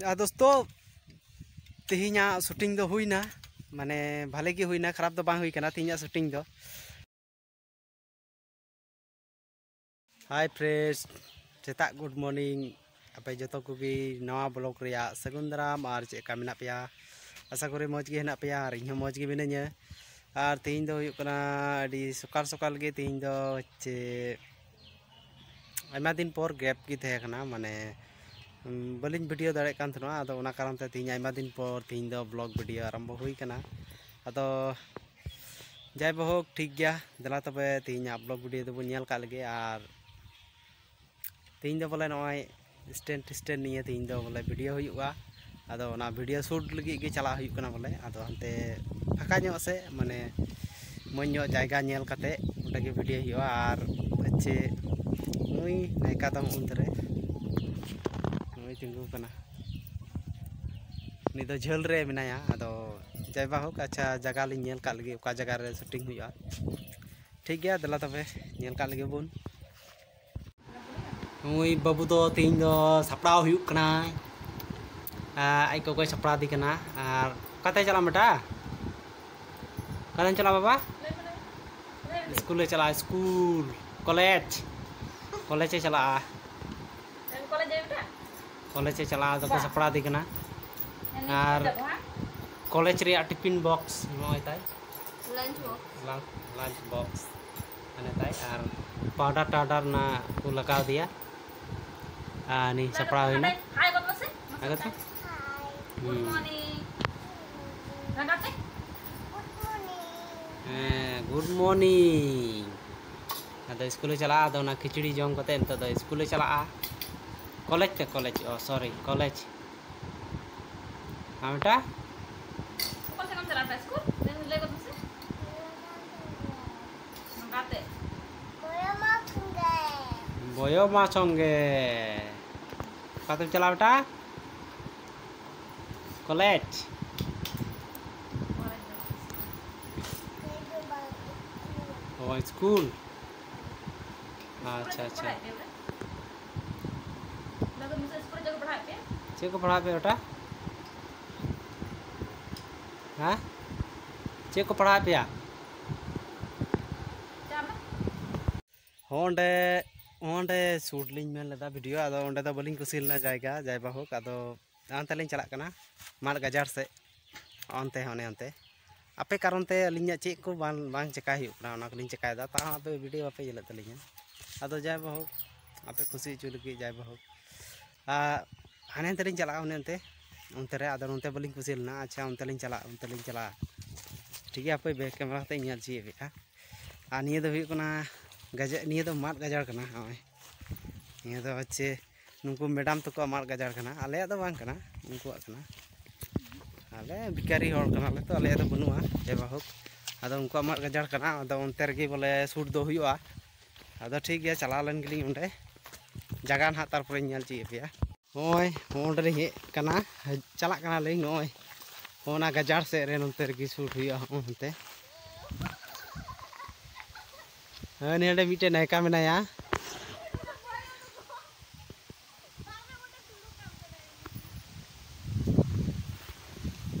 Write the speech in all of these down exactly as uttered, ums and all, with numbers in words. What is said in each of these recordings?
ᱟᱨ ᱫᱳᱥᱛᱳ, ᱛᱮᱦᱮᱧᱟᱜ ᱥᱩᱴᱤᱝ ᱫᱚ ᱦᱩᱭᱱᱟ, ᱢᱟᱱᱮ ᱵᱷᱟᱞᱮ ᱜᱮ ᱦᱩᱭᱱᱟ, ᱠᱷᱟᱨᱟᱯ ᱫᱚ ᱵᱟᱝ ᱦᱩᱭ ᱠᱟᱱᱟ ᱛᱮᱦᱮᱧᱟᱜ ᱥᱩᱴᱤᱝ ᱫᱚ᱾ ᱦᱟᱭ ᱯᱷᱨᱮᱱᱰᱥ, ᱥᱮᱛᱟᱜ ᱜᱩᱰ ᱢᱚᱨᱱᱤᱝ᱾ ᱟᱯᱮ ᱡᱚᱛᱚ ᱠᱚᱜᱮ ᱱᱟᱣᱟ ᱵᱞᱚᱜ ᱨᱮᱭᱟᱜ ᱥᱟᱹᱜᱩᱱ ᱫᱟᱨᱟᱢ᱾ ᱟᱨ ᱪᱮᱫ ᱞᱮᱠᱟ ᱢᱮᱱᱟᱜ ᱯᱮᱭᱟ? ᱟᱥᱟ ᱠᱚᱨᱮ ᱢᱚᱡᱽ ᱜᱮ ᱦᱮᱱᱟᱜ ᱯᱮᱭᱟ ᱟᱨ ᱤᱧ ᱦᱚᱸ ᱢᱚᱡᱽ ᱜᱮ ᱢᱤᱱᱟᱹᱧᱟ᱾ ᱟᱨ ᱛᱮᱦᱮᱧ ᱫᱚ ᱦᱩᱭᱩᱜ ᱠᱟᱱᱟ ᱟᱹᱰᱤ ᱥᱚᱠᱟᱞ ᱥᱚᱠᱟᱞ ᱜᱮ ᱛᱮᱦᱮᱧ ᱫᱚ ᱦᱚᱪᱪᱷᱮ ᱟᱭᱢᱟ ᱫᱤᱱ ᱯᱚᱨ ᱜᱮᱯ ᱜᱮ ᱛᱟᱦᱮᱸ ᱠᱟᱱᱟ, ᱢᱟᱱᱮ ᱩᱢ, ᱵᱟᱹᱞᱤᱧ ᱵᱷᱤᱰᱤᱭᱳ ᱫᱟᱲᱮᱭᱟᱜ ᱠᱟᱱ ᱛᱟᱦᱮᱱᱟ᱾ ᱟᱫᱚ ᱚᱱᱟ ᱠᱟᱨᱚᱱ ᱛᱮ ᱛᱮᱦᱮᱧ ᱟᱭᱢᱟ ᱫᱤᱱ ᱯᱚᱨ ᱛᱮᱦᱮᱧ ᱫᱚ ᱵᱞᱚᱜ ᱵᱷᱤᱰᱤᱭᱳ ᱟᱨᱟᱢᱵᱷᱚ ᱦᱩᱭ ᱠᱟᱱᱟ᱾ ᱟᱫᱚ ᱡᱟᱭ ᱵᱚᱦᱳᱠ, ᱴᱷᱤᱠ ᱜᱮᱭᱟ, ᱫᱮᱞᱟ ᱛᱚᱵᱮ ᱛᱮᱦᱮᱧᱟᱜ ᱵᱞᱚᱜ ᱵᱷᱤᱰᱤᱭᱳ ᱫᱚᱵᱚᱱ ᱧᱮᱞ ᱠᱟᱜ ᱞᱮᱜᱮ᱾ ᱟᱨ ᱛᱮᱦᱮᱧ ᱫᱚ ᱵᱚᱞᱮ ᱱᱚᱜᱼᱚᱭ ᱥᱴᱮᱱᱰ ᱥᱴᱮᱱᱰ ᱱᱤᱭᱮ ᱛᱮᱦᱮᱧ ᱫᱚ ᱵᱚᱞᱮ ᱵᱷᱤᱰᱤᱭᱳ ᱦᱩᱭᱩᱜᱼᱟ᱾ ᱟᱫᱚ ᱚᱱᱟ ᱵᱷᱤᱰᱤᱭᱳ ᱥᱩᱴ ᱞᱟᱹᱜᱤᱫ ᱜᱮ ᱪᱟᱞᱟᱜ ᱦᱩᱭᱩᱜ ᱠᱟᱱᱟ ᱵᱚᱞᱮ᱾ ᱟᱫᱚ ᱦᱟᱱᱛᱮ ᱯᱷᱟᱸᱠᱟ ᱧᱚᱜ ᱥᱮ ᱢᱟᱱᱮ ᱢᱚᱡᱽ ᱧᱚᱜ ᱡᱟᱭᱜᱟ ᱧᱮᱞ ᱠᱟᱛᱮ ᱚᱸᱰᱮ ᱜᱮ ᱵᱷᱤᱰᱤᱭᱳ ᱦᱩᱭᱩᱜᱼᱟ᱾ ᱟᱨ ᱦᱚᱪᱪᱷᱮ ᱱᱩᱭ ᱱᱟᱭᱠᱟ ᱫᱚ ᱚᱱᱛᱮ ᱨᱮ ᱱᱩᱭ ᱛᱤᱸᱜᱩ ᱠᱟᱱᱟ, ᱩᱱᱤ ᱫᱚ ᱡᱷᱟᱹᱞ ᱨᱮ ᱢᱮᱱᱟᱭᱟ᱾ ᱟᱫᱚ ᱡᱟᱭ ᱵᱟ ᱦᱳᱠ, ᱟᱪᱪᱷᱟ, ᱡᱟᱭᱜᱟ ᱞᱤᱧ ᱧᱮᱞ ᱠᱟᱜ ᱞᱮᱜᱮ ᱚᱠᱟ ᱡᱟᱭᱜᱟ ᱨᱮ ᱥᱩᱴᱤᱝ ᱦᱩᱭᱩᱜᱼᱟ᱾ ᱴᱷᱤᱠ ᱜᱮᱭᱟ, ᱫᱮᱞᱟ ᱛᱚᱵᱮ ᱧᱮᱞ ᱠᱟᱜ ᱞᱮᱜᱮ ᱵᱚᱱ᱾ ᱱᱩᱭ ᱵᱟᱹᱵᱩ ᱫᱚ ᱛᱮᱦᱮᱧ ᱫᱚ ᱥᱟᱯᱲᱟᱣ ᱦᱩᱭᱩᱜ ᱠᱟᱱᱟ᱾ ᱟᱨ ᱟᱡ ᱜᱚᱜᱚᱭ ᱥᱟᱯᱲᱟᱣ ᱫᱮ ᱠᱟᱱᱟ᱾ ᱟᱨ ᱚᱠᱟᱛᱮ ᱪᱟᱞᱟᱜ ᱟᱢ ᱵᱮᱴᱟ? ᱚᱠᱟᱛᱮᱢ ᱪᱟᱞᱟᱜᱼᱟ ᱵᱟᱵᱟ? ᱥᱠᱩᱞᱮ ᱪᱟᱞᱟᱜᱼᱟ, ᱥᱠᱩᱞ, ᱠᱚᱞᱮᱡᱽ᱾ ᱠᱚᱞᱮᱡᱽ ᱮ ᱪᱟᱞᱟᱜᱼᱟ᱾ ᱠᱚᱞᱮᱡᱽ ᱮ ᱪᱟᱞᱟᱜᱼᱟ, ᱫᱚᱠᱚ ᱥᱟᱯᱲᱟᱣ ᱫᱮ ᱠᱟᱱᱟ᱾ ᱟᱨ ᱠᱚᱞᱮᱡᱽ ᱨᱮᱭᱟᱜ ᱴᱤᱯᱷᱤᱱ ᱵᱚᱠᱥ ᱱᱚᱜᱼᱚᱭ ᱛᱟᱭ᱾ Lunch box. Lunch, lunch box ᱦᱟᱱᱮ ᱛᱟᱭ᱾ ᱟᱨ ᱯᱟᱣᱰᱟᱨ ᱴᱟᱣᱰᱟᱨ ᱚᱱᱟ ᱠᱚ ᱞᱟᱜᱟᱣ ᱫᱮᱭᱟ᱾ ᱟᱨ ᱱᱤ ᱥᱟᱯᱲᱟᱣ ᱦᱩᱭᱱᱟ᱾ ᱦᱟᱭ ᱜᱚᱫ ᱢᱮᱥᱮ᱾ ᱦᱟᱭ ᱜᱚᱫ ᱢᱮ᱾ ᱜᱩᱰ ᱦᱩᱸ᱾ ᱢᱚᱨᱱᱤᱝ᱾ ᱞᱟᱜᱟᱣ ᱛᱮ? ᱦᱮᱸ, ᱜᱩᱰ ᱢᱚᱨᱱᱤᱝ᱾ ᱟᱫᱚ ᱥᱠᱩᱞᱮ ᱪᱟᱞᱟᱜᱼᱟ, ᱟᱫᱚ ᱚᱱᱟ ᱠᱷᱤᱪᱲᱤ ᱡᱚᱢ ᱠᱟᱛᱮ ᱱᱤᱛᱚᱜ ᱫᱚ ᱥᱠᱩᱞᱮ ᱪᱟᱞᱟᱜᱼᱟ᱾ ᱠᱚᱞᱮᱡᱽ ᱛᱮ, ᱠᱚᱞᱮᱡᱽ, ᱚ, ᱥᱚᱨᱤ, ᱠᱚᱞᱮᱡᱽ᱾ ᱟᱨ ᱢᱤᱫᱴᱟᱝ? ᱚᱠᱟ ᱥᱮᱫ ᱮᱢ ᱪᱟᱞᱟᱜᱼᱟ ᱥᱠᱩᱞ? ᱞᱟᱹᱭ, ᱞᱟᱹᱭ ᱜᱚᱫ ᱢᱮᱥᱮ᱾ ᱱᱚᱝᱠᱟ ᱛᱮ᱾ ᱵᱚᱭᱚ ᱢᱟ ᱥᱚᱸᱜᱮ᱾ ᱚᱠᱟᱛᱮᱢ ᱪᱟᱞᱟᱜᱼᱟ ᱵᱮᱴᱟ? ᱠᱚᱞᱮᱡᱽ᱾ ᱚ, ᱥᱠᱩᱞ᱾ ᱟᱪᱪᱷᱟ, ᱟᱪᱪᱷᱟ᱾ ᱫᱟᱫᱟ, ᱢᱤᱥ ᱥᱠᱩᱞ ᱨᱮ ᱪᱮᱫ ᱠᱚ ᱯᱟᱲᱦᱟᱣᱮᱫ ᱯᱮᱭᱟ? ᱪᱮᱫ ᱠᱚ ᱯᱟᱲᱦᱟᱣ ᱯᱮᱭᱟ ᱚᱴᱟ? ᱦᱮᱸ? ᱪᱮᱫ ᱠᱚ ᱯᱟᱲᱦᱟᱣ ᱯᱮᱭᱟ? ᱦᱚᱸ, ᱚᱸᱰᱮ, ᱚᱸᱰᱮ ᱥᱩᱴ ᱞᱤᱧ ᱢᱮᱱ ᱞᱮᱫᱟ ᱵᱷᱤᱰᱤᱭᱳ, ᱟᱫᱚ ᱚᱸᱰᱮ ᱫᱚ ᱵᱟᱹᱞᱤᱧ ᱠᱩᱥᱤ ᱞᱮᱱᱟ ᱡᱟᱭᱜᱟ, ᱡᱟᱭ ᱵᱟᱦᱳᱠ, ᱟᱫᱚ ᱚᱱᱛᱮ ᱞᱤᱧ ᱪᱟᱞᱟᱜ ᱠᱟᱱᱟ ᱢᱟᱫ ᱜᱟᱡᱟᱲ ᱥᱮᱫ, ᱚᱱᱛᱮ, ᱚᱱᱮ ᱚᱱᱛᱮ᱾ ᱟᱯᱮ ᱠᱟᱨᱚᱱ ᱛᱮ ᱟᱹᱞᱤᱧᱟᱜ ᱪᱮᱫ ᱠᱚ ᱵᱟᱝ, ᱵᱟᱝ ᱪᱮᱠᱟᱭ ᱦᱩᱭᱩᱜ ᱠᱟᱱᱟ, ᱚᱱᱟ ᱠᱚᱞᱤᱧ ᱪᱮᱠᱟᱭᱮᱫᱟ, ᱛᱟᱣ ᱟᱯᱮ ᱵᱷᱤᱰᱤᱭᱳ ᱵᱟᱯᱮ ᱧᱮᱞᱮᱫ ᱛᱟᱹᱞᱤᱧᱟ᱾ ᱟᱫᱚ ᱡᱟᱭ ᱵᱟᱦᱳᱠ, ᱟᱯᱮ ᱠᱩᱥᱤ ᱦᱚᱪᱚ ᱞᱟᱹᱜᱤᱫ, ᱡᱟᱭ ᱵᱟᱦᱳᱠ, ᱟᱨ ᱦᱟᱱᱮ ᱦᱟᱱᱛᱮ ᱞᱤᱧ ᱪᱟᱞᱟᱜᱼᱟ, ᱚᱱᱮ ᱚᱱᱛᱮ, ᱚᱱᱛᱮ ᱨᱮ, ᱟᱫᱚ ᱱᱚᱱᱛᱮ ᱵᱟᱹᱞᱤᱧ ᱠᱩᱥᱤ ᱞᱮᱱᱟ᱾ ᱟᱪᱪᱷᱟ, ᱚᱱᱛᱮ ᱞᱤᱧ ᱪᱟᱞᱟᱜᱼᱟ, ᱚᱱᱛᱮ ᱞᱤᱧ ᱪᱟᱞᱟᱜᱼᱟ᱾ ᱴᱷᱤᱠ ᱜᱮᱭᱟ, ᱦᱟᱯᱮ ᱵᱮᱠ ᱠᱮᱢᱮᱨᱟ ᱠᱟᱛᱮ ᱤᱧ ᱧᱮᱞ ᱦᱚᱪᱚᱭᱮᱫ ᱯᱮᱭᱟ᱾ ᱟᱨ ᱱᱤᱭᱟᱹ ᱫᱚ ᱦᱩᱭᱩᱜ ᱠᱟᱱᱟ ᱜᱟᱡᱟᱲ, ᱱᱤᱭᱟᱹ ᱫᱚ ᱢᱟᱫ ᱜᱟᱡᱟᱲ ᱠᱟᱱᱟ᱾ ᱱᱚᱜᱼᱚᱭ, ᱱᱤᱭᱟᱹ ᱫᱚ ᱦᱚᱪᱪᱷᱮ ᱱᱩᱠᱩ ᱢᱮᱰᱟᱢ ᱛᱟᱠᱚᱣᱟᱜ ᱢᱟᱫ ᱜᱟᱡᱟᱲ ᱠᱟᱱᱟ, ᱟᱞᱮᱭᱟᱜ ᱫᱚ ᱵᱟᱝ ᱠᱟᱱᱟ, ᱩᱱᱠᱩᱣᱟᱜ ᱠᱟᱱᱟ᱾ ᱟᱞᱮ ᱵᱷᱤᱠᱟᱨᱤ ᱦᱚᱲ ᱠᱟᱱᱟᱞᱮ ᱛᱚ, ᱟᱞᱮᱭᱟᱜ ᱫᱚ ᱵᱟᱹᱱᱩᱜᱼᱟ᱾ ᱡᱟᱭ ᱵᱟᱦᱳᱠ, ᱟᱫᱚ ᱩᱱᱠᱩᱣᱟᱜ ᱢᱟᱫ ᱜᱟᱡᱟᱲ ᱠᱟᱱᱟ, ᱟᱫᱚ ᱚᱱᱛᱮ ᱨᱮᱜᱮ ᱵᱚᱞᱮ ᱥᱩᱴ ᱫᱚ ᱦᱩᱭᱩᱜᱼᱟ᱾ ᱟᱫᱚ ᱴᱷᱤᱠ ᱜᱮᱭᱟ, ᱪᱟᱞᱟᱣ ᱞᱮᱱ ᱜᱮᱞᱤᱧ ᱚᱸᱰᱮ, ᱡᱟᱭᱜᱟ ᱱᱟᱦᱟᱜ ᱛᱟᱨᱯᱚᱨᱮᱧ ᱧᱮᱞ ᱦᱚᱪᱚᱭᱮᱫ ᱯᱮᱭᱟ᱾ ᱱᱚᱜᱼᱚᱭ, ᱱᱚᱜᱼᱚ ᱱᱚᱸᱰᱮ ᱞᱤᱧ ᱦᱮᱡ ᱟᱠᱟᱱᱟ, ᱪᱟᱞᱟᱜ ᱠᱟᱱᱟᱞᱤᱧ ᱱᱚᱜᱼᱚᱭ, ᱱᱚᱜᱼᱚ ᱱᱟ ᱜᱟᱡᱟᱲ ᱥᱮᱫ ᱨᱮ, ᱱᱚᱱᱛᱮ ᱨᱮᱜᱮ ᱥᱩᱴ ᱦᱩᱭᱩᱜᱼᱟ, ᱱᱚᱜᱼᱚ ᱱᱚᱱᱛᱮ᱾ ᱦᱮᱸ, ᱱᱤᱭᱟᱹ ᱚᱸᱰᱮ ᱢᱤᱫᱴᱮᱱ ᱱᱟᱭᱠᱟ ᱢᱮᱱᱟᱭᱟ᱾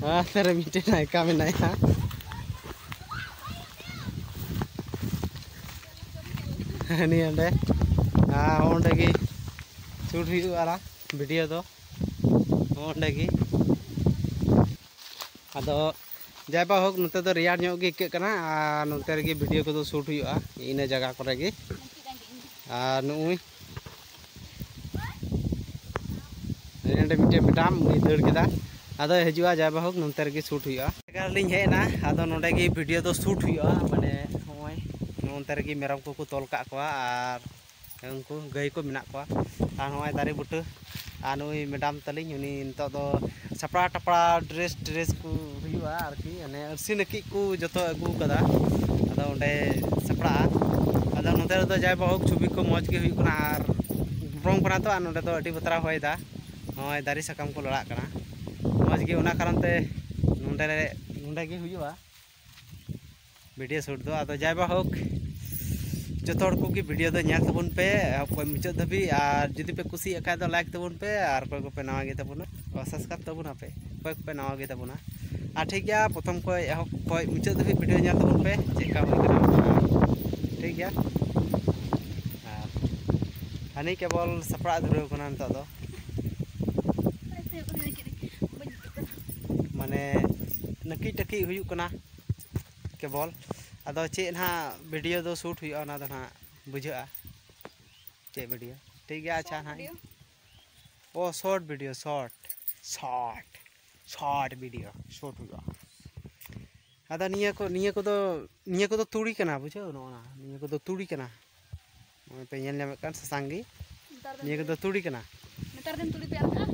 ᱦᱮᱸ, ᱱᱚᱛᱮ ᱨᱮ ᱢᱤᱫᱴᱮᱱ ᱱᱟᱭᱠᱟ ᱢᱮᱱᱟᱭᱟ᱾ ᱱᱤᱭᱟᱹ ᱚᱸᱰᱮ, ᱟᱨ ᱚᱸᱰᱮ ᱜᱮ ᱥᱩᱴ ᱦᱩᱭᱩᱜᱼᱟ ᱵᱷᱤᱰᱤᱭᱳ ᱫᱚ, ᱚᱸᱰᱮ ᱜᱮ᱾ ᱟᱫᱚ ᱡᱟᱭ ᱵᱟ ᱦᱳᱠ, ᱱᱚᱛᱮ ᱫᱚ ᱨᱮᱭᱟᱲ ᱧᱚᱜ ᱜᱮ ᱟᱹᱭᱠᱟᱹᱜ ᱠᱟᱱᱟ, ᱟᱨ ᱱᱚᱛᱮ ᱨᱮᱜᱮ ᱵᱷᱤᱰᱤᱭᱳ ᱠᱚᱫᱚ ᱥᱩᱴ ᱦᱩᱭᱩᱜᱼᱟ, ᱤᱱᱟᱹ ᱡᱟᱭᱜᱟ ᱠᱚᱨᱮ ᱜᱮ᱾ ᱟᱨ ᱱᱩᱜᱼᱩᱭ ᱱᱚᱸᱰᱮ ᱢᱤᱫᱴᱮᱱ ᱢᱮᱰᱟᱢ, ᱩᱱᱤ ᱫᱟᱹᱲ ᱠᱮᱫᱟ, ᱟᱫᱚᱭ ᱦᱤᱡᱩᱜᱼᱟ᱾ ᱡᱟᱭ ᱵᱟ ᱦᱳᱠ, ᱱᱚᱛᱮ ᱨᱮᱜᱮ ᱥᱩᱴ ᱦᱩᱭᱩᱜᱼᱟ᱾ ᱡᱟᱭᱜᱟ ᱨᱮᱞᱤᱧ ᱦᱮᱡ ᱮᱱᱟ, ᱟᱫᱚ ᱱᱚᱸᱰᱮ ᱜᱮ ᱵᱷᱤᱰᱤᱭᱳ ᱫᱚ ᱥᱩᱴ ᱦᱩᱭᱩᱜᱼᱟ᱾ ᱢᱟᱱᱮ ᱱᱚᱜᱼᱚᱭ ᱱᱚᱱᱛᱮ ᱨᱮᱜᱮ ᱢᱮᱨᱚᱢ ᱠᱚᱠᱚ ᱛᱚᱞ ᱠᱟᱜ ᱠᱚᱣᱟ, ᱟᱨ ᱩᱱᱠᱩ ᱜᱟᱹᱭ ᱠᱚ ᱢᱮᱱᱟᱜ ᱠᱚᱣᱟ᱾ ᱟᱨ ᱱᱚᱜᱼᱚᱭ ᱫᱟᱨᱮ ᱵᱩᱴᱟᱹ, ᱟᱨ ᱱᱩᱭ ᱢᱮᱰᱟᱢ ᱛᱟᱹᱞᱤᱧ, ᱩᱱᱤ ᱱᱤᱛᱚᱜ ᱫᱚ ᱥᱟᱯᱲᱟᱣ ᱴᱟᱯᱲᱟᱣ ᱰᱨᱮᱥ, ᱰᱨᱮᱥ ᱠᱚ ᱦᱩᱭᱩᱜᱼᱟ ᱟᱨᱠᱤ, ᱢᱟᱱᱮ ᱟᱹᱨᱥᱤ ᱱᱟᱹᱠᱤᱡ ᱠᱚ ᱡᱚᱛᱚ ᱟᱹᱜᱩ ᱠᱟᱫᱟ, ᱟᱫᱚ ᱚᱸᱰᱮ ᱥᱟᱯᱲᱟᱜᱼᱟ᱾ ᱟᱫᱚ ᱱᱚᱛᱮ ᱨᱮᱫᱚ ᱡᱟᱭ ᱵᱟ ᱦᱳᱠ, ᱪᱷᱚᱵᱤ ᱠᱚ ᱢᱚᱡᱽ ᱜᱮ ᱦᱩᱭᱩᱜ ᱠᱟᱱᱟ᱾ ᱟᱨ ᱜᱚᱨᱚᱢ ᱠᱟᱱᱟ ᱛᱚ, ᱟᱨ ᱱᱚᱸᱰᱮ ᱫᱚ ᱟᱹᱰᱤ ᱵᱟᱛᱨᱟᱣ ᱦᱚᱭ ᱫᱟ, ᱱᱚᱜᱼᱚᱭ ᱫᱟᱨᱮ ᱥᱟᱠᱟᱢ ᱠᱚ ᱞᱟᱲᱟᱜ ᱠᱟᱱᱟ ᱢᱚᱡᱽ ᱜᱮ, ᱚᱱᱟ ᱠᱟᱨᱚᱱ ᱛᱮ ᱱᱚᱸᱰᱮ, ᱱᱚᱸᱰᱮ ᱜᱮ ᱦᱩᱭᱩᱜᱼᱟ ᱵᱷᱤᱰᱤᱭᱳ ᱥᱩᱴ ᱫᱚ᱾ ᱟᱫᱚ ᱡᱟᱭ ᱵᱟ ᱦᱳᱠ, ᱡᱚᱛᱚ ᱦᱚᱲ ᱠᱚᱜᱮ ᱵᱷᱤᱰᱤᱭᱳ ᱫᱚ ᱧᱮᱞ ᱛᱟᱵᱚᱱ ᱯᱮ ᱮᱦᱚᱵ ᱠᱷᱚᱱ ᱢᱩᱪᱟᱹᱫ ᱫᱷᱟᱹᱵᱤᱡ, ᱟᱨ ᱡᱩᱫᱤ ᱯᱮ ᱠᱩᱥᱤᱭᱟᱜ ᱠᱷᱟᱡ ᱫᱚ ᱞᱟᱭᱤᱠ ᱛᱟᱵᱚᱱ ᱯᱮ, ᱟᱨ ᱚᱠᱚᱭ ᱠᱚᱯᱮ ᱱᱟᱣᱟ ᱜᱮ ᱛᱟᱵᱚᱱᱟ, ᱚ, ᱥᱟᱵᱥᱠᱨᱟᱭᱤᱵ ᱛᱟᱵᱚᱱᱟ ᱯᱮ, ᱚᱠᱚᱭ ᱠᱚᱯᱮ ᱱᱟᱣᱟ ᱜᱮ ᱛᱟᱵᱚᱱᱟ᱾ ᱟᱨ ᱴᱷᱤᱠ ᱜᱮᱭᱟ, ᱯᱨᱚᱛᱷᱚᱢ ᱠᱷᱚᱱ ᱮᱦᱚᱵ ᱠᱷᱚᱱ ᱢᱩᱪᱟᱹᱫ ᱫᱷᱟᱹᱵᱤᱡ ᱵᱷᱤᱰᱤᱭᱳ ᱧᱮᱞ ᱛᱟᱵᱚᱱ ᱯᱮ, ᱪᱮᱫ ᱞᱮᱠᱟ ᱦᱩᱭ ᱠᱟᱱᱟ᱾ ᱴᱷᱤᱠ ᱜᱮᱭᱟ, ᱟᱨ ᱦᱟᱹᱱᱤ ᱠᱮᱵᱚᱞ ᱥᱟᱯᱲᱟᱣ ᱫᱷᱩᱨᱟᱹᱣ ᱠᱟᱱᱟ ᱱᱤᱛᱚᱜ ᱫᱚ᱾ ᱢᱟᱱᱮ ᱱᱟᱹᱠᱤᱡ ᱴᱟᱹᱠᱤᱡ ᱦᱩᱭᱩᱜ ᱠᱟᱱᱟ ᱠᱮᱵᱚᱞ᱾ ᱟᱫᱚ ᱪᱮᱫ ᱱᱟᱦᱟᱜ ᱵᱷᱤᱰᱤᱭᱳ ᱫᱚ ᱥᱩᱴ ᱦᱩᱭᱩᱜᱼᱟ, ᱚᱱᱟ ᱫᱚ ᱱᱟᱦᱟᱜ ᱵᱩᱡᱷᱟᱹᱜᱼᱟ ᱪᱮᱫ ᱵᱷᱤᱰᱤᱭᱳ᱾ ᱴᱷᱤᱠ ᱜᱮᱭᱟ, ᱟᱪᱪᱷᱟ, ᱱᱟᱦᱟᱜ ᱤᱧ ᱚ, short video, short, short, short video shoot ᱦᱩᱭᱩᱜᱼᱟ᱾ ᱟᱫᱚ ᱱᱤᱭᱟᱹ ᱠᱚ, ᱱᱤᱭᱟᱹ ᱠᱚᱫᱚ, ᱱᱤᱭᱟᱹ ᱠᱚᱫᱚ ᱛᱩᱲᱤ ᱠᱟᱱᱟ, ᱵᱩᱡᱷᱟᱹᱣ? ᱱᱚᱜᱼᱚ ᱱᱟ, ᱱᱤᱭᱟᱹ ᱠᱚᱫᱚ ᱛᱩᱲᱤ ᱠᱟᱱᱟ᱾ ᱱᱚᱜᱼᱚᱭ ᱯᱮ ᱧᱮᱞ ᱧᱟᱢᱮᱫ ᱠᱟᱱ ᱥᱟᱥᱟᱝ ᱜᱮ, ᱱᱮᱛᱟᱨ ᱫᱤᱱ ᱱᱤᱭᱟᱹ ᱠᱚᱫᱚ ᱛᱩᱲᱤ᱾ ᱛᱩᱲᱤ ᱠᱟᱱᱟ᱾ ᱱᱮᱛᱟᱨ ᱫᱤᱱ ᱛᱩᱲᱤ ᱯᱮ ᱮᱨ ᱠᱟᱜᱼᱟ?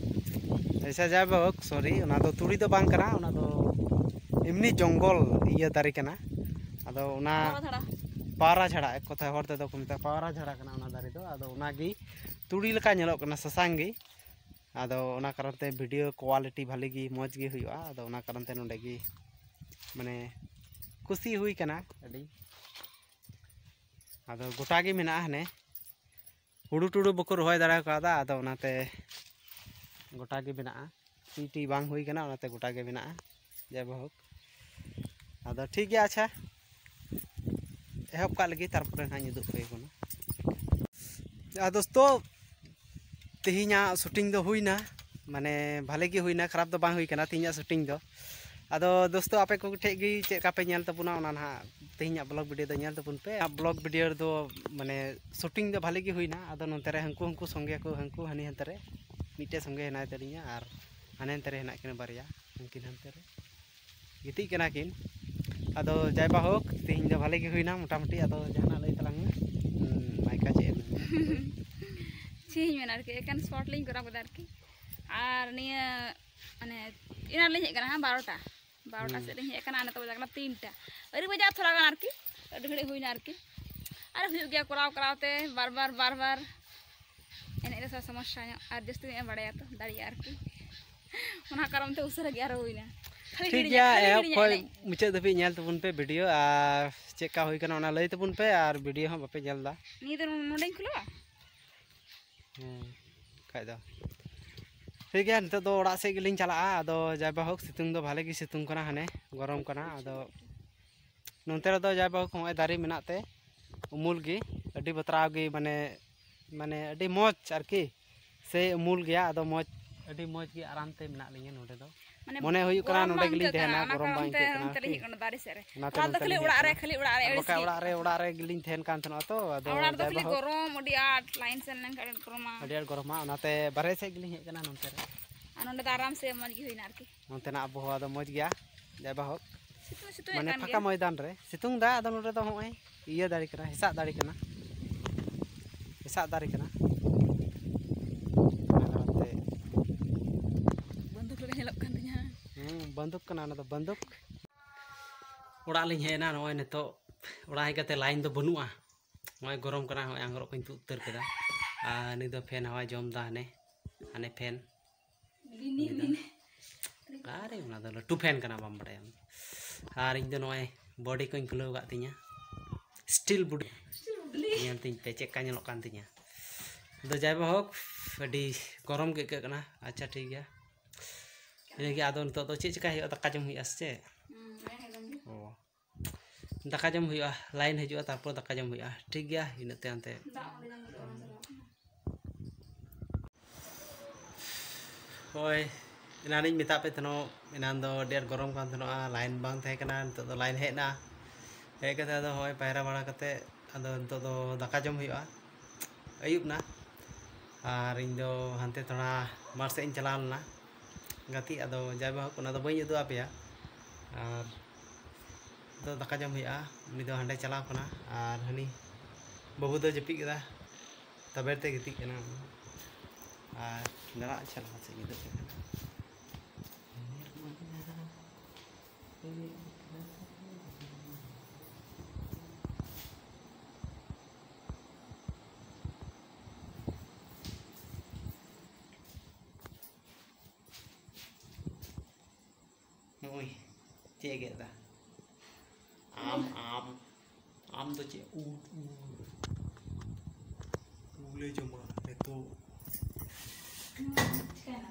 ᱟᱪᱪᱷᱟ, ᱡᱟᱭ ᱦᱳᱠ, ᱥᱚᱨᱤ, ᱚᱱᱟ ᱫᱚ ᱛᱩᱲᱤ ᱫᱚ ᱵᱟᱝ ᱠᱟᱱᱟ, ᱚᱱᱟ ᱫᱚ ᱮᱢᱱᱤ ᱡᱚᱝᱜᱚᱞ ᱤᱭᱟᱹ ᱫᱟᱨᱮ ᱠᱟᱱᱟ᱾ ᱟᱫᱚ ᱚᱱᱟ ᱯᱟᱣᱨᱟ ᱡᱷᱟᱲᱟ᱾ ᱯᱟᱣᱨᱟ ᱡᱷᱟᱲᱟ, ᱮᱠ ᱠᱚᱛᱷᱟᱭ ᱦᱚᱲ ᱛᱮᱫᱚ ᱠᱚ ᱢᱮᱛᱟᱜᱼᱟ ᱯᱟᱣᱨᱟ ᱡᱷᱟᱲᱟ ᱠᱟᱱᱟ ᱚᱱᱟ ᱫᱟᱨᱮ ᱫᱚ᱾ ᱟᱫᱚ ᱚᱱᱟᱜᱮ ᱛᱩᱲᱤ ᱞᱮᱠᱟ ᱧᱮᱞᱚᱜ ᱠᱟᱱᱟ, ᱥᱟᱥᱟᱝ ᱜᱮ᱾ ᱟᱫᱚ ᱚᱱᱟ ᱠᱟᱨᱚᱱ ᱛᱮ ᱵᱷᱤᱰᱤᱭᱳ ᱠᱳᱣᱟᱞᱤᱴᱤ ᱵᱷᱟᱞᱮ ᱜᱮ, ᱢᱚᱡᱽ ᱜᱮ ᱦᱩᱭᱩᱜᱼᱟ᱾ ᱟᱫᱚ ᱚᱱᱟ ᱠᱟᱨᱚᱱ ᱛᱮ ᱱᱚᱰᱮ ᱜᱮ ᱢᱟᱱᱮ ᱠᱩᱥᱤ ᱦᱩᱭ ᱠᱟᱱᱟ ᱟᱹᱰᱤ᱾ ᱟᱫᱚ ᱜᱚᱴᱟ ᱜᱮ ᱢᱮᱱᱟᱜᱼᱟ, ᱦᱟᱱᱮ ᱦᱩᱲᱩ ᱴᱩᱲᱩ ᱵᱟᱠᱚ ᱨᱚᱦᱚᱭ ᱫᱟᱲᱮ ᱠᱟᱣᱫᱟ, ᱟᱫᱚ ᱚᱱᱟᱛᱮ ᱜᱚᱴᱟ ᱜᱮ ᱢᱮᱱᱟᱜᱼᱟ᱾ ᱥᱤ ᱴᱤ ᱵᱟᱝ ᱦᱩᱭ ᱠᱟᱱᱟ, ᱚᱱᱟᱛᱮ ᱜᱚᱴᱟ ᱜᱮ ᱢᱮᱱᱟᱜᱼᱟ᱾ ᱡᱟᱭ ᱦᱳᱠ, ᱟᱫᱚ ᱴᱷᱤᱠ ᱜᱮᱭᱟ, ᱟᱪᱪᱷᱟ, ᱮᱦᱚᱵ ᱠᱟᱜ ᱞᱟᱹᱜᱤᱫ, ᱛᱟᱨᱯᱚᱨᱮ ᱱᱟᱦᱟᱜ ᱤᱧ ᱩᱫᱩᱜ ᱟᱯᱮ ᱠᱟᱱᱟ᱾ ᱟᱨ ᱫᱳᱥᱛᱳ, ᱛᱮᱦᱮᱧᱟᱜ ᱥᱩᱴᱤᱝ ᱫᱚ ᱦᱩᱭᱱᱟ, ᱢᱟᱱᱮ ᱵᱷᱟᱞᱮ ᱜᱮ ᱦᱩᱭᱱᱟ, ᱠᱷᱟᱨᱟᱯ ᱫᱚ ᱵᱟᱝ ᱦᱩᱭ ᱠᱟᱱᱟ ᱛᱮᱦᱮᱧᱟᱜ ᱥᱩᱴᱤᱝ ᱫᱚ᱾ ᱟᱫᱚ ᱫᱳᱥᱛᱳ, ᱟᱯᱮ ᱠᱚ ᱴᱷᱮᱡ ᱜᱮ ᱪᱮᱫ ᱞᱮᱠᱟ ᱯᱮ ᱧᱮᱞ ᱛᱟᱵᱚᱱᱟ, ᱚᱱᱟ ᱱᱟᱦᱟᱜ ᱛᱮᱦᱮᱧᱟᱜ ᱵᱞᱚᱜ ᱵᱷᱤᱰᱤᱭᱳ ᱫᱚ ᱧᱮᱞ ᱛᱟᱵᱚᱱ ᱯᱮ᱾ ᱵᱞᱚᱜ ᱵᱷᱤᱰᱤᱭᱳ ᱨᱮᱫᱚ ᱢᱟᱱᱮ ᱥᱩᱴᱤᱝ ᱫᱚ ᱵᱷᱟᱞᱮ ᱜᱮ ᱦᱩᱭᱱᱟ᱾ ᱟᱫᱚ ᱱᱚᱛᱮ ᱨᱮ ᱦᱟᱹᱱᱠᱩ ᱦᱟᱹᱱᱠᱩ ᱥᱚᱸᱜᱮ ᱠᱚ, ᱦᱟᱹᱱᱠᱩ ᱦᱟᱹᱱᱤ ᱦᱟᱱᱛᱮ ᱨᱮ, ᱢᱤᱫᱴᱮᱡ ᱥᱚᱸᱜᱮ ᱦᱮᱱᱟᱭ ᱛᱟᱹᱞᱤᱧᱟ ᱟᱨ ᱦᱟᱱᱮ ᱦᱟᱱᱛᱮ ᱨᱮ ᱦᱮᱱᱟᱜ ᱠᱤᱱᱟ ᱵᱟᱨᱭᱟ, ᱩᱱᱠᱤᱱ ᱦᱟᱱᱛᱮ ᱨᱮ ᱜᱤᱛᱤᱡ ᱠᱟᱱᱟ ᱠᱤᱱ᱾ ᱟᱫᱚ ᱡᱟᱭ ᱵᱟ ᱦᱳᱠ, ᱛᱮᱦᱮᱧ ᱫᱚ ᱵᱷᱟᱞᱮ ᱜᱮ ᱦᱩᱭᱱᱟ ᱢᱚᱴᱟᱢᱩᱴᱤ᱾ ᱟᱫᱚ ᱡᱟᱦᱟᱱᱟᱜ ᱞᱟᱹᱭ ᱛᱟᱞᱟᱝ ᱢᱮ᱾ ᱦᱩᱸ, ᱢᱟᱭᱠᱟ ᱪᱮᱫ ᱮᱢ ᱢᱮᱱᱟ? ᱪᱮᱫ ᱤᱧ ᱢᱮᱱᱟ ᱟᱨᱠᱤ, ᱮᱠᱮᱱ ᱥᱚᱨᱴ ᱞᱤᱧ ᱠᱚᱨᱟᱣ ᱠᱮᱫᱟ ᱟᱨᱠᱤ᱾ ᱟᱨ ᱱᱤᱭᱟᱹ ᱢᱟᱱᱮ ᱮᱱᱟᱱ ᱞᱤᱧ ᱦᱮᱡ ᱠᱟᱱᱟ ᱦᱟᱸᱜ ᱵᱟᱨᱚᱴᱟ, ᱵᱟᱨᱚᱴᱟ ᱦᱩᱸ᱾ ᱥᱮᱫ ᱞᱤᱧ ᱦᱮᱡ ᱠᱟᱱᱟ᱾ ᱟᱨ ᱱᱤᱛᱚᱜ ᱵᱟᱡᱟᱜ ᱠᱟᱱᱟ ᱛᱤᱱᱴᱟ, ᱟᱹᱣᱨᱤ ᱵᱟᱡᱟᱜ ᱛᱷᱚᱲᱟ ᱜᱟᱱ ᱟᱨᱠᱤ, ᱟᱹᱰᱤ ᱜᱷᱟᱹᱲᱤᱡ ᱦᱩᱭᱱᱟ ᱟᱨᱠᱤ᱾ ᱟᱨ ᱦᱩᱭᱩᱜ ᱜᱮᱭᱟ ᱠᱚᱨᱟᱣ ᱠᱚᱨᱟᱣ ᱛᱮ ᱵᱟᱨ ᱵᱟᱨ ᱵᱟᱨ ᱵᱟᱨ ᱮᱱᱮᱡ ᱨᱮ ᱥᱚᱢᱚᱥᱥᱟ ᱧᱚᱜ, ᱟᱨ ᱡᱟᱹᱥᱛᱤ ᱧᱚᱜ ᱮ ᱵᱟᱲᱟᱭᱟ ᱛᱚ, ᱫᱟᱲᱮᱭᱟᱜᱼᱟ ᱟᱨᱠᱤ᱾ ᱚᱱᱟ ᱠᱟᱨᱚᱱ ᱛᱮ ᱩᱥᱟᱹᱨᱟ ᱜᱮ ᱟᱨᱚ ᱦᱩᱭᱱᱟ᱾ ᱠᱷᱟᱹᱞᱤ ᱴᱷᱤᱠ ᱦᱤᱲᱤᱧᱟ, ᱜᱮᱭᱟ, ᱠᱷᱟᱹᱞᱤ ᱮᱦᱚᱵ ᱦᱤᱲᱤᱧᱟ ᱠᱷᱚᱱ ᱮᱱᱮᱡ᱾ ᱢᱩᱪᱟᱹᱫ ᱫᱷᱟᱹᱵᱤᱡ ᱧᱮᱞ ᱛᱟᱵᱚᱱ ᱯᱮ ᱵᱷᱤᱰᱤᱭᱳ, ᱟᱨ ᱪᱮᱫ ᱞᱮᱠᱟ ᱦᱩᱭ ᱠᱟᱱᱟ ᱚᱱᱟ ᱞᱟᱹᱭ ᱛᱟᱵᱚᱱ ᱯᱮ, ᱟᱨ ᱵᱷᱤᱰᱤᱭᱳ ᱦᱚᱸ ᱵᱟᱯᱮ ᱧᱮᱞ ᱮᱫᱟ᱾ ᱱᱤᱭᱟᱹ ᱫᱚ ᱱᱚᱰᱮᱧ ᱠᱷᱩᱞᱟᱹᱣᱟ? ᱦᱮᱸ, ᱠᱷᱟᱡ ᱫᱚ᱾ ᱴᱷᱤᱠ ᱜᱮᱭᱟ, ᱱᱤᱛᱚᱜ ᱫᱚ ᱚᱲᱟᱜ ᱥᱮᱫ ᱜᱮᱞᱤᱧ ᱪᱟᱞᱟᱜᱼᱟ᱾ ᱟᱫᱚ ᱡᱟᱭ ᱵᱟ ᱦᱳᱠ, ᱥᱤᱛᱩᱝ ᱫᱚ ᱵᱷᱟᱞᱮ ᱜᱮ ᱥᱤᱛᱩᱝ ᱠᱟᱱᱟ, ᱦᱟᱱᱮ ᱜᱚᱨᱚᱢ ᱠᱟᱱᱟ᱾ ᱟᱫᱚ ᱱᱚᱱᱛᱮ ᱨᱮᱫᱚ ᱡᱟᱭ ᱵᱟ ᱦᱳᱠ, ᱦᱚᱸᱜᱼᱚᱭ ᱫᱟᱨᱮ ᱢᱮᱱᱟᱜ ᱛᱮ ᱩᱢᱩᱞ ᱜᱮ ᱟᱹᱰᱤ ᱵᱟᱛᱨᱟᱣ ᱜᱮ, ᱢᱟᱱᱮ, ᱢᱟᱱᱮ ᱟᱹᱰᱤ ᱢᱚᱡᱽ ᱟᱨᱠᱤ, ᱥᱮ ᱩᱢᱩᱞ ᱜᱮᱭᱟ᱾ ᱟᱫᱚ ᱢᱚᱡᱽ, ᱟᱹᱰᱤ ᱢᱚᱡᱽ ᱜᱮ ᱟᱨᱟᱢ ᱛᱮ ᱢᱮᱱᱟᱜ ᱞᱤᱧᱟᱹ ᱱᱚᱰᱮ ᱫᱚ᱾ ᱢᱟᱱᱮ ᱢᱚᱱᱮ ᱦᱩᱭᱩᱜ ᱠᱟᱱᱟ ᱜᱚᱨᱚᱢ ᱱᱚᱰᱮ ᱵᱟᱝ ᱜᱮᱞᱤᱧ ᱟᱹᱭᱠᱟᱹᱜ ᱛᱟᱦᱮᱱᱟ, ᱠᱟᱱᱟ, ᱚᱱᱟ ᱜᱚᱨᱚᱢ ᱵᱟᱝ ᱠᱟᱨᱚᱱ ᱛᱮ ᱟᱹᱭᱠᱟᱹᱜ ᱠᱟᱱᱟ, ᱚᱱᱛᱮ ᱞᱤᱧ ᱴᱷᱤᱠ᱾ ᱦᱮᱡ ᱠᱟᱱᱟ, ᱫᱟᱨᱮ ᱥᱮᱫ ᱨᱮ᱾ ᱚᱱᱟᱛᱮ ᱞᱟᱦᱟ ᱫᱚ ᱱᱚᱛᱮ ᱠᱷᱟᱹᱞᱤ ᱞᱤᱧ ᱚᱲᱟᱜ ᱛᱟᱦᱮᱱ ᱨᱮ, ᱠᱟᱱᱟ᱾ ᱠᱷᱟᱹᱞᱤ ᱚᱲᱟᱜ ᱨᱮ ᱟᱨ ᱟᱹᱲᱤᱥ ᱵᱟᱠᱷᱟᱡ ᱜᱮ᱾ ᱚᱲᱟᱜ ᱨᱮ, ᱚᱲᱟᱜ ᱨᱮ ᱜᱮᱞᱤᱧ ᱛᱟᱦᱮᱱ ᱠᱟᱱ ᱛᱟᱦᱮᱱᱟ ᱛᱚ, ᱟᱫᱚ ᱚᱲᱟᱜ ᱨᱮᱫᱚ ᱡᱟᱭ ᱠᱷᱟᱹᱞᱤ ᱵᱟ ᱦᱳᱠ᱾ ᱜᱚᱨᱚᱢ, ᱟᱹᱰᱤ ᱟᱸᱴ ᱞᱟᱭᱤᱱ ᱥᱮᱱ ᱞᱮᱱᱠᱷᱟᱱ ᱟᱹᱰᱤ ᱟᱸᱴ ᱜᱚᱨᱚᱢᱟ᱾ ᱟᱹᱰᱤ ᱟᱸᱴ ᱜᱚᱨᱚᱢᱟ, ᱚᱱᱟᱛᱮ ᱵᱟᱨᱦᱮ ᱥᱮᱫ ᱜᱮᱞᱤᱧ ᱦᱮᱡ ᱠᱟᱱᱟ ᱱᱚᱱᱛᱮ ᱨᱮ᱾ ᱟᱨ ᱱᱚᱸᱰᱮ ᱫᱚ ᱟᱨᱟᱢ ᱥᱮ ᱢᱚᱡᱽ ᱜᱮ ᱦᱩᱭᱱᱟ ᱟᱨᱠᱤ᱾ ᱱᱚᱱᱛᱮᱱᱟᱜ ᱟᱵᱚᱦᱟᱣᱟ ᱫᱚ ᱢᱚᱡᱽ ᱜᱮᱭᱟ, ᱡᱟᱭ ᱵᱟ ᱦᱳᱠ᱾ ᱥᱤᱛᱩᱝ, ᱥᱤᱛᱩᱝ ᱮᱫ ᱢᱟᱱᱮ ᱠᱟᱱ ᱯᱷᱟᱸᱠᱟ ᱜᱮᱭᱟ᱾ ᱢᱚᱭᱫᱟᱱ ᱨᱮ ᱥᱤᱛᱩᱝ ᱫᱟ, ᱟᱫᱚ ᱱᱚᱰᱮ ᱫᱚ ᱦᱚᱸᱜᱼᱚᱭ ᱤᱭᱟᱹ ᱫᱟᱨᱮ ᱠᱟᱱᱟ, ᱦᱮᱸᱥᱟᱜ ᱫᱟᱨᱮ ᱠᱟᱱᱟ, ᱦᱮᱸᱥᱟᱜ ᱫᱟᱨᱮ ᱠᱟᱱᱟ᱾ ᱚᱱᱟ ᱠᱟᱨᱚᱱ ᱛᱮ ᱵᱚᱱᱫᱩᱠ ᱞᱮᱠᱟ ᱧᱮᱞᱚᱜ ᱠᱟᱱ ᱛᱤᱧᱟᱹ᱾ ᱦᱮᱸ, ᱵᱚᱱᱫᱩᱠ ᱠᱟᱱᱟ, ᱚᱱᱟ ᱫᱚ ᱵᱚᱱᱫᱩᱠ᱾ ᱚᱲᱟᱜ ᱞᱤᱧ ᱦᱮᱡ ᱮᱱᱟ, ᱱᱚᱜᱼᱚᱭ ᱱᱤᱛᱚᱜ ᱚᱲᱟᱜ ᱦᱮᱡ ᱠᱟᱛᱮ ᱞᱟᱭᱤᱱ ᱫᱚ ᱵᱟᱹᱱᱩᱜᱼᱟ᱾ ᱱᱚᱜᱼᱚᱭ ᱜᱚᱨᱚᱢ ᱠᱟᱱᱟ, ᱱᱚᱜᱼᱚᱭ ᱟᱝᱨᱚᱵ ᱠᱚᱧ ᱛᱩᱫ ᱩᱛᱟᱹᱨ ᱠᱮᱫᱟ᱾ ᱟᱨ ᱱᱩᱭ ᱫᱚ ᱯᱷᱮᱱ ᱦᱟᱣᱟᱭ ᱡᱚᱢ ᱮᱫᱟ, ᱦᱟᱱᱮ, ᱦᱟᱱᱮ ᱯᱷᱮᱱ᱾ ᱟᱨᱮ, ᱚᱱᱟ ᱫᱚ ᱞᱟᱹᱴᱩ ᱯᱷᱮᱱ ᱠᱟᱱᱟ, ᱵᱟᱢ ᱵᱟᱲᱟᱭᱟ᱾ ᱟᱨ ᱤᱧ ᱫᱚ ᱱᱚᱜᱼᱚᱭ ᱵᱚᱰᱤ ᱠᱚᱧ ᱠᱷᱩᱞᱟᱹᱣ ᱟᱠᱟᱫ ᱛᱤᱧᱟᱹ, ᱥᱴᱤᱞ ᱵᱚᱰᱤ᱾ ᱧᱮᱞ ᱛᱤᱧ ᱯᱮ ᱪᱮᱫ ᱞᱮᱠᱟ ᱧᱮᱞᱚᱜ ᱠᱟᱱ ᱛᱤᱧᱟᱹ᱾ ᱟᱫᱚ ᱡᱟᱭ ᱵᱟ ᱦᱳᱠ, ᱟᱹᱰᱤ ᱜᱚᱨᱚᱢ ᱜᱮ ᱟᱹᱭᱠᱟᱹᱜ ᱠᱟᱱᱟ᱾ ᱟᱪᱪᱷᱟ, ᱴᱷᱤᱠ ᱜᱮᱭᱟ, ᱤᱱᱟᱹᱜᱮ᱾ ᱟᱫᱚ ᱱᱤᱛᱚᱜ ᱫᱚ ᱪᱮᱫ ᱪᱮᱠᱟᱭ ᱦᱩᱭᱩᱜᱼᱟ? ᱫᱟᱠᱟ ᱡᱚᱢ ᱦᱩᱭᱩᱜᱼᱟ ᱥᱮ ᱪᱮᱫ? ᱦᱩᱸ, ᱫᱟᱠᱟ ᱡᱚᱢ ᱦᱩᱭᱩᱜᱼᱟ᱾ ᱚ, ᱫᱟᱠᱟ ᱡᱚᱢ ᱦᱩᱭᱩᱜᱼᱟ, ᱞᱟᱭᱤᱱ ᱦᱤᱡᱩᱜᱼᱟ, ᱛᱟᱨᱯᱚᱨ ᱫᱟᱠᱟ ᱡᱚᱢ ᱦᱩᱭᱩᱜᱼᱟ, ᱴᱷᱤᱠ ᱜᱮᱭᱟ᱾ ᱤᱱᱟᱹᱜ ᱛᱮ ᱦᱟᱱᱛᱮ ᱫᱟᱜ ᱚᱸᱰᱮ ᱧᱟᱢ ᱜᱚᱫᱚᱜᱼᱟ, ᱚᱱᱟ ᱫᱚ᱾ ᱦᱳᱭ, ᱮᱱᱟᱱᱤᱧ ᱢᱮᱛᱟᱫ ᱯᱮ ᱛᱟᱦᱮᱱᱚᱜ, ᱮᱱᱟᱱ ᱫᱚ ᱟᱹᱰᱤ ᱟᱸᱴ ᱜᱚᱨᱚᱢ ᱠᱟᱱ ᱛᱟᱦᱮᱱᱚᱜᱼᱟ, ᱞᱟᱭᱤᱱ ᱵᱟᱝ ᱛᱟᱦᱮᱸ ᱠᱟᱱᱟ, ᱱᱤᱛᱚᱜ ᱫᱚ ᱞᱟᱭᱤᱱ ᱦᱮᱡ ᱮᱱᱟ᱾ ᱦᱮᱡ ᱠᱟᱛᱮ ᱟᱫᱚ ᱦᱚᱸᱜᱼᱚᱭ ᱯᱟᱭᱨᱟ ᱵᱟᱲᱟ ᱠᱟᱛᱮ ᱟᱫᱚ ᱱᱤᱛᱚᱜ ᱫᱚ ᱫᱟᱠᱟ ᱡᱚᱢ ᱦᱩᱭᱩᱜᱼᱟ, ᱟᱹᱭᱩᱵ ᱱᱟ᱾ ᱟᱨ ᱤᱧ ᱫᱚ ᱦᱟᱱᱛᱮ ᱛᱷᱚᱲᱟ ᱢᱟᱴᱷ ᱥᱮᱫ ᱤᱧ ᱪᱟᱞᱟᱣ ᱞᱮᱱᱟ ᱜᱟᱛᱮᱜ, ᱟᱫᱚ ᱡᱟᱭ ᱵᱟ ᱦᱳᱠ, ᱚᱱᱟ ᱫᱚ ᱵᱟᱹᱧ ᱩᱫᱩᱜ ᱟᱯᱮᱭᱟ᱾ ᱟᱨ ᱫᱚ ᱫᱟᱠᱟ ᱡᱚᱢ ᱦᱩᱭᱩᱜᱼᱟ᱾ ᱩᱱᱤ ᱫᱚ ᱦᱟᱸᱰᱮ ᱪᱟᱞᱟᱣ ᱠᱟᱱᱟ ᱟᱨ ᱦᱟᱹᱱᱤ ᱵᱟᱹᱵᱩ ᱫᱚ ᱡᱟᱹᱯᱤᱫ ᱠᱮᱫᱟ, ᱛᱟᱵᱮᱨ ᱛᱮ ᱜᱤᱛᱤᱡ ᱠᱟᱱᱟ᱾ ᱟᱨ ᱫᱟᱬᱟ ᱟᱪᱪᱷᱟ ᱞᱟᱦᱟ ᱥᱮᱫ ᱧᱤᱫᱟᱹᱜ ᱠᱟᱱᱟ᱾ ᱳᱭ, ᱪᱮᱫ ᱮ ᱜᱮᱫ ᱮᱫᱟ? ᱟᱢ, ᱟᱢ, ᱟᱢ ᱫᱚ ᱪᱮᱫ? ᱩᱞ, ᱩᱞ᱾ ᱩᱞᱮ ᱡᱚᱢᱟ ᱱᱤᱛᱚᱜ᱾ ᱪᱤᱠᱟᱹᱭᱮᱱᱟ?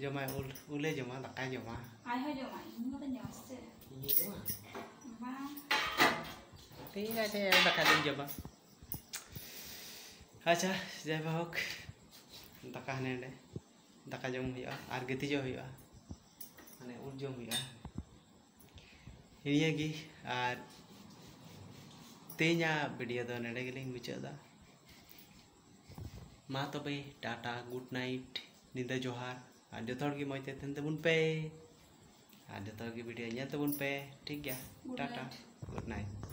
ᱡᱚᱢᱟᱭ ᱩᱞ, ᱩᱞᱮ ᱡᱚᱢᱟ, ᱫᱟᱠᱟᱭ ᱡᱚᱢᱟ᱾ ᱟᱡ ᱦᱚᱸ ᱡᱚᱢᱟ, ᱤᱧ ᱢᱟᱛᱚᱧ ᱡᱚᱢᱟ ᱥᱮ ᱪᱮᱫ? ᱤᱧ ᱡᱚᱢᱟ? ᱵᱟᱝ᱾ ᱴᱷᱤᱠ ᱟᱪᱷᱮ, ᱫᱟᱠᱟ ᱫᱚᱧ ᱡᱚᱢᱟ᱾ ᱟᱪᱪᱷᱟ, ᱡᱟᱭ ᱵᱟ ᱦᱳᱠ, ᱫᱟᱠᱟ ᱦᱟᱱᱮ ᱦᱟᱸᱰᱮ, ᱫᱟᱠᱟ ᱡᱚᱢ ᱦᱩᱭᱩᱜᱼᱟ ᱟᱨ ᱜᱤᱛᱤᱡᱚᱜ ᱦᱩᱭᱩᱜᱼᱟ, ᱢᱟᱱᱮ ᱩᱞ ᱡᱚᱢ ᱦᱩᱭᱩᱜᱼᱟ᱾ ᱱᱤᱭᱟᱹ ᱜᱮ, ᱟᱨ ᱛᱮᱦᱮᱧᱟᱜ ᱵᱷᱤᱰᱤᱭᱳ ᱫᱚ ᱱᱚᱰᱮ ᱜᱮᱞᱤᱧ ᱢᱩᱪᱟᱹᱫ ᱮᱫᱟ᱾ ᱢᱟ ᱛᱚᱵᱮ, ᱴᱟᱴᱟ, ᱜᱩᱰ ᱱᱟᱭᱤᱴ, ᱧᱤᱫᱟᱹ ᱡᱚᱦᱟᱨ, ᱟᱨ ᱡᱚᱛᱚ ᱦᱚᱲ ᱜᱮ ᱢᱚᱡᱽ ᱛᱮ ᱛᱟᱦᱮᱱ ᱛᱟᱵᱚᱱ ᱯᱮ, ᱟᱨ ᱡᱚᱛᱚ ᱦᱚᱲ ᱜᱮ ᱵᱷᱤᱰᱤᱭᱳ ᱧᱮᱞ ᱛᱟᱵᱚᱱ ᱯᱮ, ᱴᱷᱤᱠ ᱜᱮᱭᱟ? Good Tata, night. Good night.